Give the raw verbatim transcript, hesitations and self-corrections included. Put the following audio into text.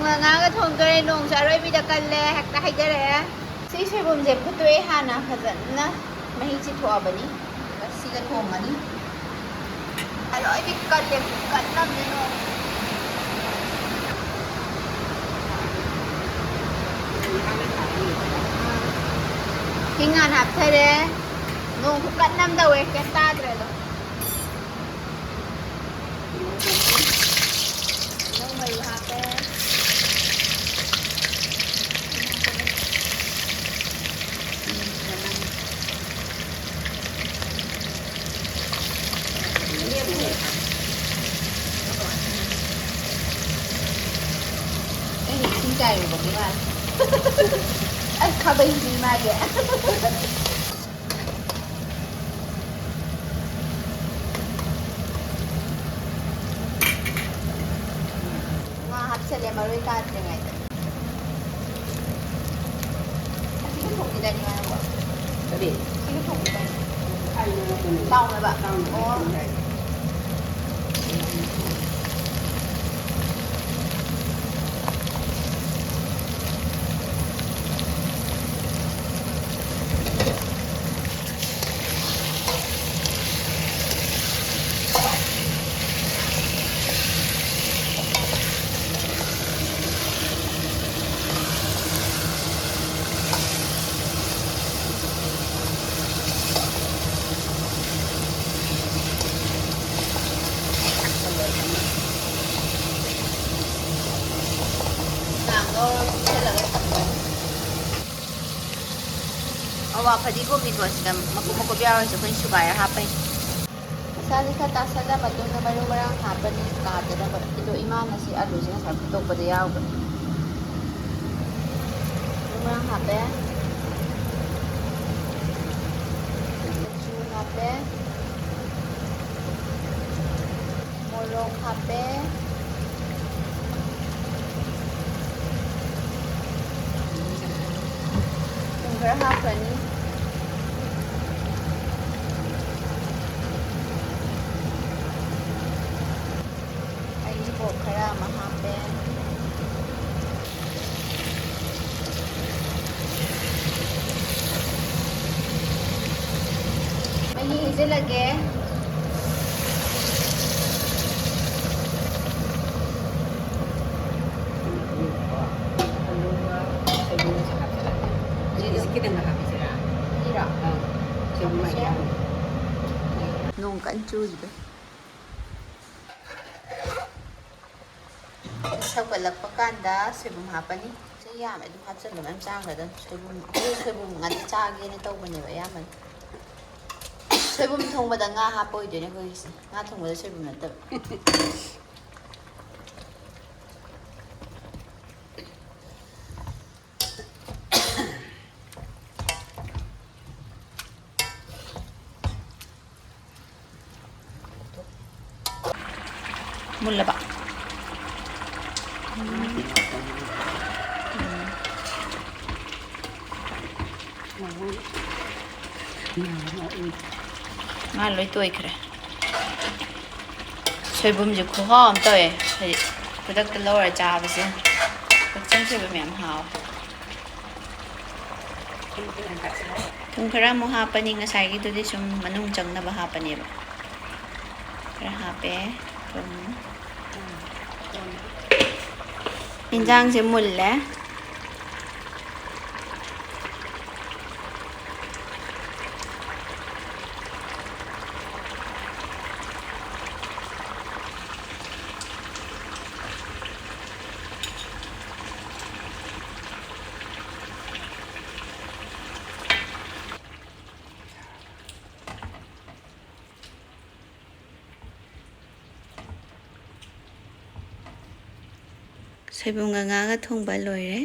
ꯉꯥꯒ ꯊꯣꯡꯗꯣꯔꯦ꯫ ꯅꯣꯡꯁꯨ ꯑꯔꯣꯏꯕꯤꯗ ꯀꯜꯂꯦ, ꯍꯦꯛꯇ ꯍꯩꯊꯔꯛꯑꯦ꯫ ꯁꯤ ꯁꯣꯏꯕꯨꯝꯁꯦ ꯐꯨꯠꯇꯣꯛꯑꯦ ꯍꯥꯟꯅ ꯐꯖꯅ, ꯃꯍꯤ ꯆꯤꯊꯣꯛꯑꯕꯅꯤ꯫ ꯑꯗꯨꯒ ꯁꯤꯒ ꯊꯣꯡꯉꯅꯤ꯫ ꯑꯔꯣꯏꯕꯤ ꯀꯜꯂꯦ, ꯈꯨꯀꯟ ꯑꯃꯅꯦ ꯅꯣꯡ꯫ ꯍꯤꯡ ꯍꯥꯟꯅ ꯍꯥꯞꯊꯔꯦ꯫ ꯅꯣꯡ ꯈꯨꯀꯟ ꯑꯃ ꯇꯧꯋꯦ, ꯀꯩꯝ ꯇꯥꯗ꯭ꯔꯦ ꯑꯗꯣ꯫ ꯇꯤꯜꯍꯧ ꯃꯔꯨ ꯍꯥꯞꯄꯦ꯫ ꯑꯩꯅ ꯏꯁꯤꯡ ꯆꯥꯏꯔꯨꯕꯒꯤ ꯃꯥꯜꯂꯦ꯫ ꯑꯩ ꯈꯥꯕꯩꯁꯤ ꯃꯥꯒꯤ꯫ ꯉꯥ ꯍꯥꯞꯆꯜꯂꯦ, ꯃꯔꯣꯏ ꯀꯥꯗ꯭ꯔꯤꯉꯩꯗ꯫ ꯑꯁꯤꯒ ꯊꯣꯡꯈꯤꯗꯥꯏꯅꯦ ꯉꯥ ꯅꯪꯕꯣ? ꯀꯔꯤ? ꯑꯁꯤꯒ ꯊꯣꯡꯈꯤꯗꯥꯏꯅꯦ? ꯇꯥꯎꯅꯕ? ꯇꯥꯎꯅꯕ ꯑꯣ꯫ ꯊꯣꯡꯈ꯭ꯔꯦ꯫ ꯉꯥꯡꯗꯣ ꯄꯤꯁꯜꯂꯒ ꯊꯝꯃꯣ꯫ ꯑꯋꯥ ꯐꯗꯤꯒꯣꯝꯅꯤꯀꯣ, ꯁꯤꯗ ꯃꯀꯨꯞ ꯃꯀꯨꯞ ꯌꯥꯎꯔꯤꯁꯦ ꯑꯩꯈꯣꯏꯅ ꯁꯨꯒꯥꯏꯔ ꯍꯥꯞꯄꯩ꯫ ꯃꯁꯥꯁꯦ ꯈꯔ ꯇꯥꯁꯜꯂ ꯃꯇꯨꯡꯗ ꯃꯔꯨ ꯃꯔꯥꯡ ꯍꯥꯞꯄꯅꯤ ꯀꯥꯗꯅꯕ꯫ ꯑꯗꯣ ꯏꯃꯥꯅ ꯁꯤ ꯑꯂꯨꯁꯦ ꯉꯁꯥꯏ ꯐꯨꯠꯇꯣꯛꯄꯗ ꯌꯥꯎꯈ꯭ꯔꯦ꯫ ꯃꯔꯨ ꯃꯔꯥꯡ ꯍꯥꯞꯄꯦ꯫ ꯃꯆꯨ ꯍꯥꯞꯄꯦ꯫ ꯃꯣꯔꯣꯛ ꯍꯥꯞꯄꯦ꯫ ꯊꯨꯝ ꯈꯔ ꯍꯥꯞꯈ꯭ꯔꯅꯤ꯫ ꯍꯔꯤꯕꯣꯞ ꯈꯔ ꯑꯃ ꯍꯥꯞꯄꯦ꯫ ꯍꯥꯞꯆꯤꯜꯂꯒꯦ꯫ ꯑꯂꯨꯒ ꯁꯣꯏꯕꯨꯝꯒꯁꯦ ꯍꯥꯞꯆꯤꯜꯂꯒꯦ꯫ ꯁꯤꯗꯤ ꯈꯤꯇꯪꯒ ꯍꯥꯞꯄꯁꯤꯔꯥ? ꯁꯤꯔꯣ? ꯑꯪ꯫ ꯁꯣꯏꯕꯨꯝ ꯍꯥꯞꯄꯁꯨ ꯌꯥꯏ꯫ ꯅꯣꯡ ꯀꯟꯅ ꯆꯨꯔꯤꯗꯣ꯫ ꯁꯧꯒꯠꯂꯛꯄ ꯀꯥꯟꯗ ꯁꯣꯏꯕꯨꯝ ꯍꯥꯞꯄꯅꯤ꯫ ꯁꯤ ꯌꯥꯝꯃꯦ, ꯑꯗꯨꯝ ꯍꯥꯞꯆꯜꯂꯣ, ꯃꯌꯥꯝ ꯆꯥꯈ꯭ꯔꯗꯝꯅꯤ꯫ ꯁꯣꯏꯕꯨꯝ, ꯑꯩꯈꯣꯏ ꯁꯣꯏꯕꯨꯝ ꯉꯥꯛꯇ ꯆꯥꯒꯦꯅ ꯇꯧꯕꯅꯦꯕ ꯑꯌꯥꯝꯕꯅ꯫ ꯁꯣꯏꯕꯨꯝ ꯊꯣꯡꯕꯗ ꯉꯥ ꯍꯥꯞꯄ ꯑꯣꯏꯗꯣꯏꯅꯦ ꯑꯩꯈꯣꯏꯒꯤꯁꯦ꯫ ꯉꯥ ꯊꯣꯡꯕꯗ ꯁꯣꯏꯕꯨꯝ ꯅꯠꯇꯕ꯫ ꯃꯨꯜꯂꯕ꯫ ꯉꯥ ꯂꯣꯏ ꯇꯣꯏꯈ꯭ꯔꯦ꯫ ꯁꯣꯏꯕꯨꯝꯁꯦ ꯈꯨꯍꯥꯎ ꯑꯃ ꯇꯧꯋꯦ, ꯍꯥꯏꯗꯤ ꯈꯨꯗꯛꯇ ꯂꯧꯔ ꯆꯥꯕꯁꯦ꯫ ꯀꯛꯆꯤꯡ ꯁꯣꯏꯕꯨꯝ ꯌꯥꯝ ꯍꯥꯎꯋꯦ꯫ ꯊꯨꯝ ꯈꯔ ꯑꯃꯨꯛ ꯍꯥꯞꯄꯅꯤ, ꯉꯁꯥꯏꯒꯤꯗꯨꯗꯤ ꯁꯨꯝ ꯃꯅꯨꯡ ꯆꯪꯅꯕ ꯍꯥꯞꯄꯅꯦꯕ꯫ ꯈꯔ ꯍꯥꯞꯄꯦ ꯊꯨꯝ꯫ ꯏꯟꯖꯥꯡꯁꯦ ꯃꯨꯜꯂꯦ꯫ ꯁꯣꯏꯕꯨꯝꯒ ꯉꯥꯒ ꯊꯣꯡꯕ ꯂꯣꯏꯔꯦ꯫